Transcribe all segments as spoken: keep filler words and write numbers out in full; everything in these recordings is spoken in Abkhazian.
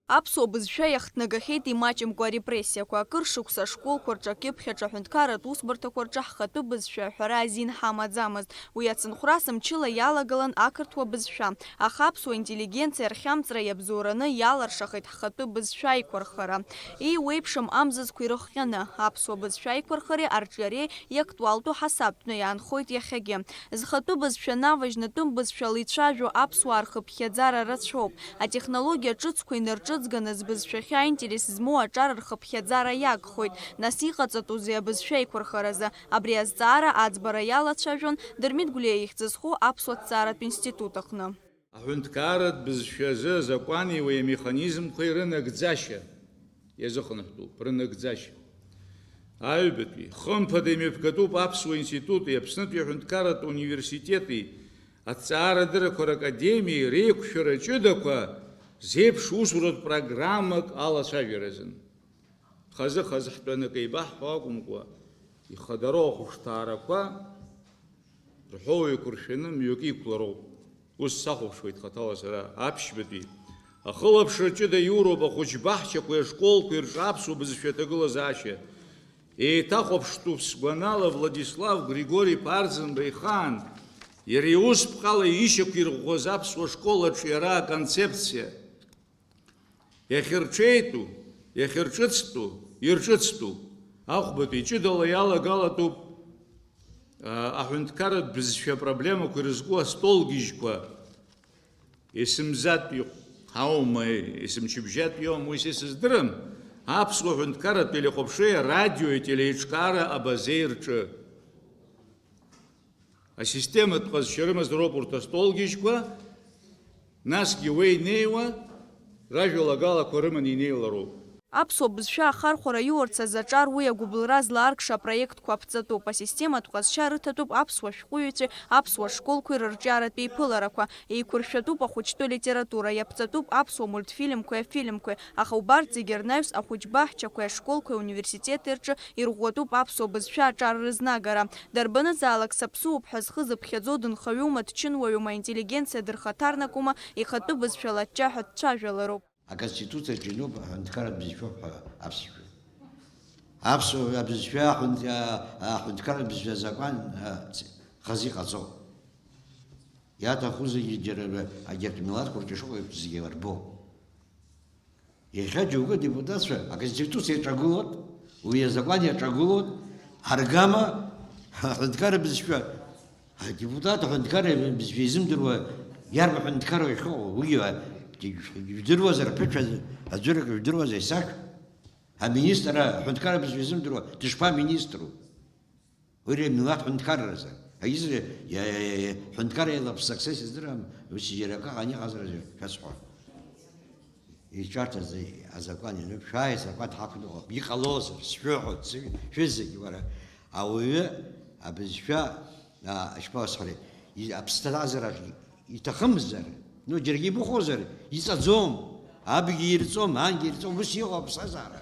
Аԥсуа бызшәа иахҭнагахьеит имаҷымкәа арепрессиақәа. Акыр шықәса ашколқәа рҿы, акьыԥхь аҿы, аҳәынҭқарратә усбарҭақәа рҿы ҳхатәы бызшәа аҳәара азин ҳамаӡамызт. Уи ацынхәрас мчыла иалагылан ақырҭуа бызшәа, аха аԥсуа интеллигенциа рхьамҵра иабзоураны иаларшахеит ҳхатәы бызшәа аиқәырхара. Еиуеиԥшым амзызқәа ирыхҟьаны, аԥсуа бызшәа аиқәырхареи арҿиареи иактуалтәу ҳасабтәны иаанхоит иахьагьы. Зхатәы бызшәа наважьны тәым бызшәала ицәажәо аԥсуаа рхыԥхьаӡара рацәоуп. Атехнологиа ҿыцқәа инарҿыҵганы збызшәахьы аинтерес змоу аҿар рхыԥхьаӡара иагхоит. Нас иҟаҵатәузеи абызшәа еиқәырхаразы? Абри азҵаара аӡбара иалацәажәон Дырмит Гәлиа ихьӡ зху аԥсуа ҭҵааратә институт аҟны. Аҳәынҭқарратә бызшәазы азакәани уи амеханизмқәеи рынагӡашьа иазыхынҳәтәуп, рынагӡашьа. Аҩбатәи, хымԥада имҩаԥгатәуп Аԥсуа институти Аԥснытәи аҳәынҭқарратә университети аҭҵаарадыррақәа ракадемиеи реиқәшәара ҷыдақәа зеиԥш усуратә программак алацәажәаразын. Хазы-хазы ҳтәаны акы еибаҳҳәо акәымкәа, ихадароу ахәышҭаарақәа рҳәоу еиқәыршәаны мҩакы иқәлароуп. Ус сахәаԥшуеит хаҭала сара, аԥшьбатәи. Ахылаԥшра ҷыда иуроуп ахәыҷ баҳчақәеи ашколқәеи рҿы аԥсуа бызшәа аҭагылазаашьа. Еиҭахәаԥштәуп сгәанала Владислав Григори-иԥа Арӡынба ихаан, иара иусԥҟала ишьақәирӷәӷәаз аԥсуа школ аҿиара аконцепциа. Иахьырҽеитәу, иахьырҿыцтәу, ирҿыцтәу, ахәбатәи ҷыдала иалагалатәуп, а, аҳәынҭқарратә бызшәа апроблемақәа ирызку астолгьежьқәа, есымзатәи аума, есымчыбжьатәи аума, уи са исыздырам, аԥсуа ҳәынҭқарратә телехәаԥшреи арадиои ателеиҿкаара абазеи рҿы. Асистематә ҟазшьа рымазароуп урҭ астолгьежьқәа, насгьы уеинеиуа ражәалагалақәа рыманы инеилароуп. Аԥсуа бызшәа ахархәара иуарц азы аҿар уи агәыбылра злааркша апроектқәа аԥҵатәуп. Асистематә ҟазшьа рыҭатәуп аԥсуа шәҟәыҩҩцәеи аԥсуа школқәеи рырҿиаратә еиԥыларақәа, еиқәыршәатәуп ахәыҷтәы литература, иаԥҵатәуп аԥсуа мультфильмқәеи афильмқәеи, аха убарҭ зегьы рнаҩс ахәыҷ баҳчақәеи ашколқәеи ауниверситети рҿы ирӷәӷәатәуп аԥсуа бызшәа аҿар рызнагара. Дарбанызаалак саԥсуоуп ҳәа зхы зыԥхьаӡо дынхаҩума, дчынуаҩума, аинтеллигенциа дырхаҭарнакума, ихатәы бызшәа лачча ҳәа дцәажәалароуп. Аконституциаҿы иануп аҳәынҭқарратә бызшәоуп ҳәа аԥсшәа. Аԥсуа абызшәа аҳәынҭ-, а-, аҳәынҭқарратә бызшәа азакәан, а, ц-, хазы иҟаҵоуп. Иаҭахузеи џьара агьырҭ милаҭқәа рҿы ишыҟоу еиԥш зегьы ирбо. Иахьа џьоукы адепутатцәа аконституциа иаҿагылоит, уи азакәан иаҿагылоит, аргама аҳәынҭқарра бызшәа, адепутат аҳәынҭқарра бызшәа изымдыруа иарбан ҳәынҭқарра иахьыҟоу, уигьы ижәдыруазар, аԥышәа аӡәырак ижәдыруазар, исашәҳәа, аминистр аҳәынҭқарра бызшәа изымдыруа дышԥаминистру? Уи милаҭ ҳәынҭқарразы. Аиза, иа-, иа-, иа-, иа-, ҳәынҭқарра еилаԥсак са исыздырам, ус џьара акы ҟан иҟазар шәасҳәо. Иҿарҭаз азакәан иануп, шәааи, азакәан ҳақәныҟәап. Иҟалозар, сшәыҳәоит, сшәы-, шәызегь, уара. Ауаҩы абызшәа, а, ишԥасҳәари, и-, аԥсҭазаара Иҭахымзар, ну, џьаргьы ибыхәозар, иҵаӡом, абгьы ирҵом, ангьы ирҵом, ус иҟоуп аԥсҭазаара.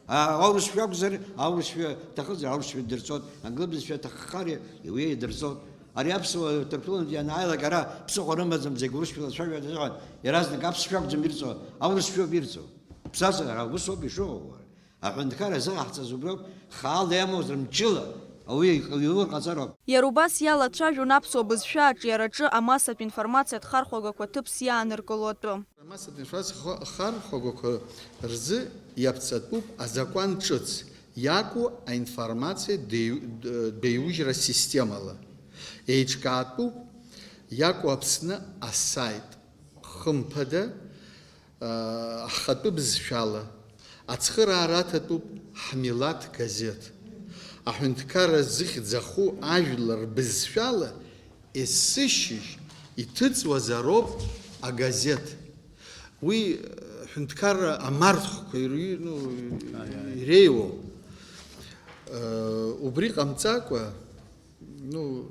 А, аурысшәа акәзар, аурысшәа ҭахызар, аурысшәа дырҵоит, англы бызшәа ҭаххар, уи идырҵоит. Ари аԥсуа Ҭырқәтәылантә ианааилак ара ԥсыхәа рымаӡам, зегь урысшәала ацәажәоит азыҳәан, иаразнак аԥсшәа акәӡам ирҵо, аурысшәоуп ирҵо. Аԥсҭазаара ус ауп ишыҟоу. Аҳәынҭқар азыҟаҳҵаз убриоуп, хаала иамоузар мчыла, ауаҩы иулыр ҟаҵароуп. Иара убас иалацәажәон аԥсуа бызшәа аҿиараҿы амассатә информациатә хархәагақәа ҭыԥс иааныркыло атәы. Амассатә информациа ха-, хархәагақәа рзы иаԥҵатәуп азакәан ҿыц иаку аинформациа деиу-, д-, деиужьра системала. Еиҿкаатәуп иаку Аԥсны асаит, хымԥада, ҳхатәы бызшәала ацхыраара аҭатәуп ҳмилаҭ газеҭ. Аҳәынҭқарра зыхьӡ аху ажәлар рбызшәала есышьыжь иҭыҵуазароуп агазеҭ. Уи, ҳәынҭқарра амарҭхқәа ирҩ-, ну, иреиуоуп. Убри ҟамҵакәа, Ну,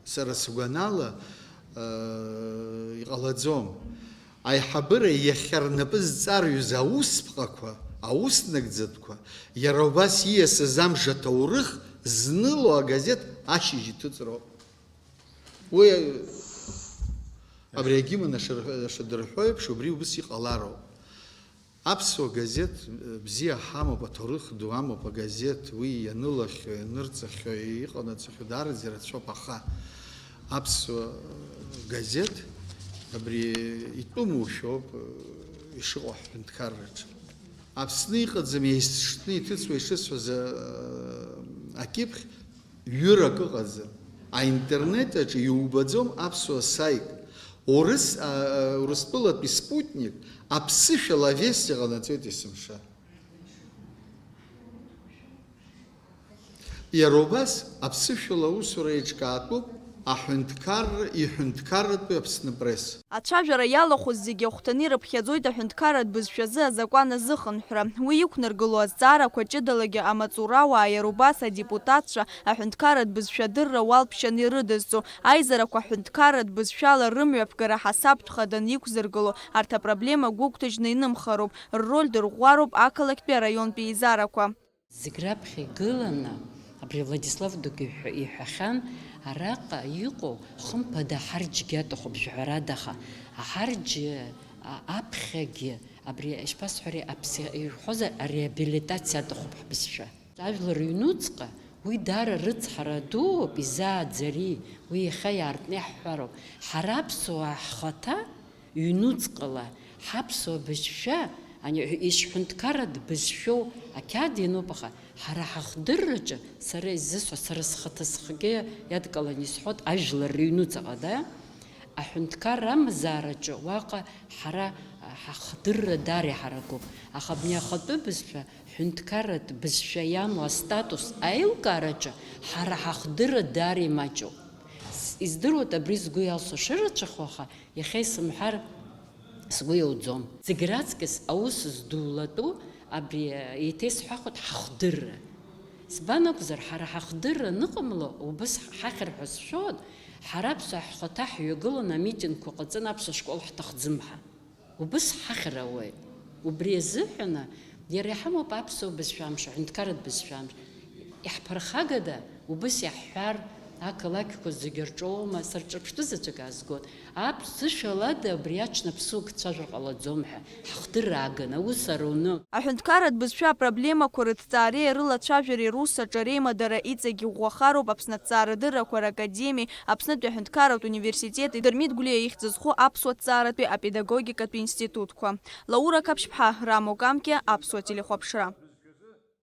сара сгәанала, э, иҟалаӡом. Аиҳабыра иахьа рнапы зҵарҩыз аусԥҟақәа, аус нагӡатәқәа, иара убас ииасыз амш аҭоурых зныло агазеҭ ашьыжь иҭыҵроуп. Уи, абри агимн ашыр-, ашадырҳәо еиԥш, убри ус иҟалароуп. Аԥсуа газеҭ, э, бзиа ҳамоуп, аҭоурых ду амоуп, агазеҭ уи ианылахьоу, ианырҵахьоу, иҟанаҵахьоу даараӡа ирацәоуп, аха аԥсуа газеҭ абри итәымушәоуп, э, ишыҟоу ҳҳәынҭқарраҿы. Аԥсны иҟаӡам, еизшны иҭыҵуа ишысҳәаз, э, акьыԥхь, ҩырак ыҟаӡам. Аинтернет аҿы иубаӡом аԥсуа саит. Урыс, а, а, Урыстәылатәи спутник аԥсышәала авести ҟанаҵоит есымша. Иара убас аԥсышәала аусура еиҿкаатәуп аҳәынҭқарра, иҳәынҭқарратәи Аԥсны пресс. Ацәажәара иалахәыз зегьы ахәҭаны ирыԥхьаӡоит аҳәынҭқарратә бызшәазы азакәан азыхынҳәра. Уи иқәнаргыло азҵаарақәа ҷыдалагьы амаҵурауаа, иара убас адепутатцәа аҳәынҭқарратә бызшәа адырра уалԥшьаны ирыдызҵо, аизарақәа ҳәынҭқарратә бызшәала рымҩаԥгара ҳасабтә хаданы иқәзыргыло, арҭ апроблема гәыгәҭажьны инымхароуп, рроль дырӷәӷәароуп ақалақьтәи араионтәи еизарақәа. Зегь раԥхьа игыланы, абри Владислав Дугьы иҳәа-, иҳәахьан, араҟа иҟоу, хымԥада, аҳарџьгьы аҭахуп, жәаҳәарадаха, аҳарџьы, а, аԥхьагьы, абри, ишԥасҳәари, аԥси-, ирҳәозар, ареабилитациа аҭахуп ҳбызшәа. Ажәлар рыҩнуҵҟа уи даара рыцҳара дууп, изааӡари, уи иахьа иаартны иаҳҳәароуп. Ҳара аԥсуаа ҳхаҭа, ҩнуҵҟала ҳаԥсуа бызшәа, ани, ишҳәынҭқарратә бызшәоу ақьаад иануп, аха ҳара ҳахдырраҿы, сара изысҳәо, сара схаҭа схгьы иадкыланы исҳәоит, ажәлар рыҩнуҵаҟа, да? Аҳәынҭқарра амазаараҿы уаҟа ҳара ҳахдырра даара иҳаракуп. Аха абни ахатәы бызшәа, ҳәынҭқарратә бызшәа иамоу астатус аилкаараҿы ҳара ҳахдырра даара имаҷуп. С-, издыруеит абри сгәы иалсуа шырацәахо, аха иахьа исымҳәар, сгәы иауӡом. Зегь раҵкыс аус здулатәу абри, еиҭа исҳәахуеит, ҳахдырра. Избан акәзар, ҳара ҳахдырра аныҟамло, убыс ҳахьыр ҳәа сшәоит, ҳара аԥсуаа ҳхаҭа ҳҩагыланы амитингқәа ҟаҵаны аԥсуа школ ҳҭахӡам ҳәа. Убыс ҳахьыр ауеит. Убри азыҳәаны, иара иҳамоуп аԥсуа бызшәа амш, аҳәынҭқарратә бызшәа амш. Иаҳԥырхагада, убыс иаҳҳәар, ақалақьқәа зегьы рҿоума, сарҿырԥштәы заҵәык аазгоит. Аԥсышәалада абри аҽны аԥсуа гцәажәар ҟалаӡом ҳәа, ҳахдырра агын, аус аруны. Аҳәынҭқарратә бызшәа апроблемақәа рыҭҵаареи арылацәажәареи рус аҿы реимадара иҵегь иӷәӷәахароуп Аԥсны аҭҵаарадыррақәа ракадемиеи Аԥснытәи аҳәынҭқарратә университети Дырмит Гәлиа ихьӡ зху аԥсуа ҭҵааратәи апедагогикатә институтқәа. Лаура Қаԥшьԥҳа, Рамо Камкиа, Аԥсуа телехәаԥшра.